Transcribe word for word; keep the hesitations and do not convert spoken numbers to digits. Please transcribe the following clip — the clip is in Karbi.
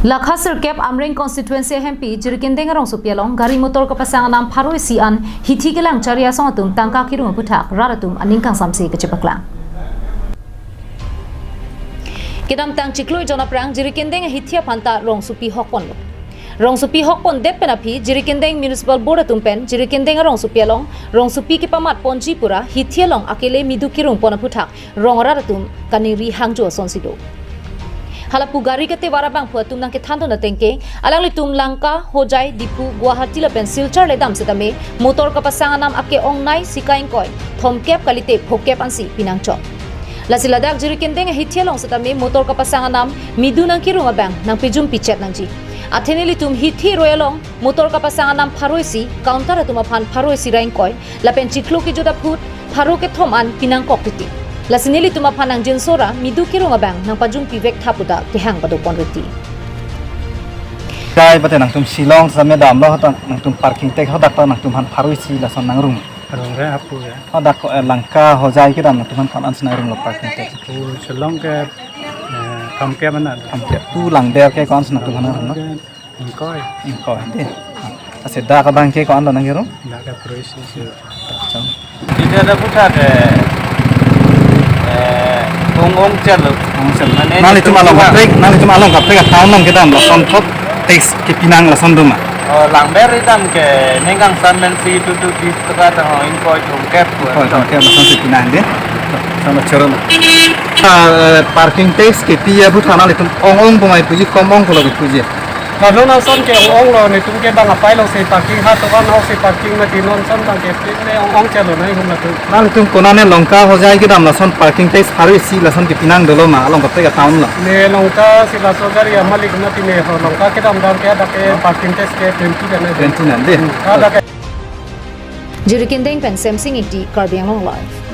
Lakha sirkep Amreng constituency ahempi Jirikindeng arongsopi along gari motor kapasang anam pharo isi an hithi kelang chari asong atum tangka kirung aphuthak rat atum aning kangsamse kachepaklang. Kedamtang chiklo jon aphrang Jirikindeng ahithi aphan ta rongsopi hokponlo. Rongsopi hokpondet pen aphi Jirikindeng Municipal Board atum pen Jirikindeng arongsopi along rongsopi kepamatponji pura hithi along akele midu kirungpon aphuthak rong arat atum kaningri hangjo asonsi do. Halapu gari katevar abangphu atum nangkethandun atengke, alanglitum Lanka, Hojai, Diphu, Guwahati lapen Silchar ledam setame motor kapasang anam ake-ongnei, sika ingkoi, thomkep kalite phokep ansi pinangchot. Lasi ladak Jirikindeng ahithi along setame motor kapasang anam midu nangkirung abang nangpejumpi chet nangji. Athe nelitum hithi roi along motor kapasang anam pharo isi counter atum aphan pharo isi ra ingkoi lapen chiklo kejut aphut pharo kethom an pinangkok titi. Lasi nelitum aphan nangjinso ra midu kirung abang nangpajumpi vek tha pu ta kehang padopon riti. Kai pate nangtum Shillong same damlo hadak nangtum parking tax hadak ta nangtum aphan pharo isi lason nangrung. Rong re apu ya. Hadak ko, eh, Lanka Hojai kedam nangtum aphan ko-an si nangrunglo parking tax. Pu Shillong ke, eh, thomkep mana. Thomkep. Pu Langber ke ko-an si nangtum aphan nangrunglo. Ingkoi. Ingkoi, dei. Ase dak abang ke ko-an lo nangrung? Dak ke pharo isi si. Chong. Hithi aphuthak ke, eh, ong-ong chetlo. Ong-ong chetlo. Mane nelitum along kaprek, nelitum along kaprek a-town along kedam lason thot tax kepinang lason do ma? Oh, Langber kedam ke ning kangsam pensi tutu bis taka ta ho ingkoi thomkep. Ingkoi thomkep lasonsi pinang dei. Sama choro lo. Ah, eh, parking tax kepi aphuthak nelitum ong-ong bomai puji, kom ong pulo puji. Lalu lason ke ong-ong lo, nelitum ke bang apai lo si parking ha tokan ho si parking mati non son bang ke pin ne ong-ong chetlo nai hum latum. Nelitum konane Lanka Hojai kedam lason parking tax pharo isi lason kepinang dolo ma along kaprek a-town lo? Ne Lanka si laso gari amalik mati ne ho Lanka kedam dam ke hadak ke parking tax ke twenty kan ne. Twenty nan dei. Hmm, hadak ke. Jirikindeng pen Semsing Ingti, Karbi Anglong Live.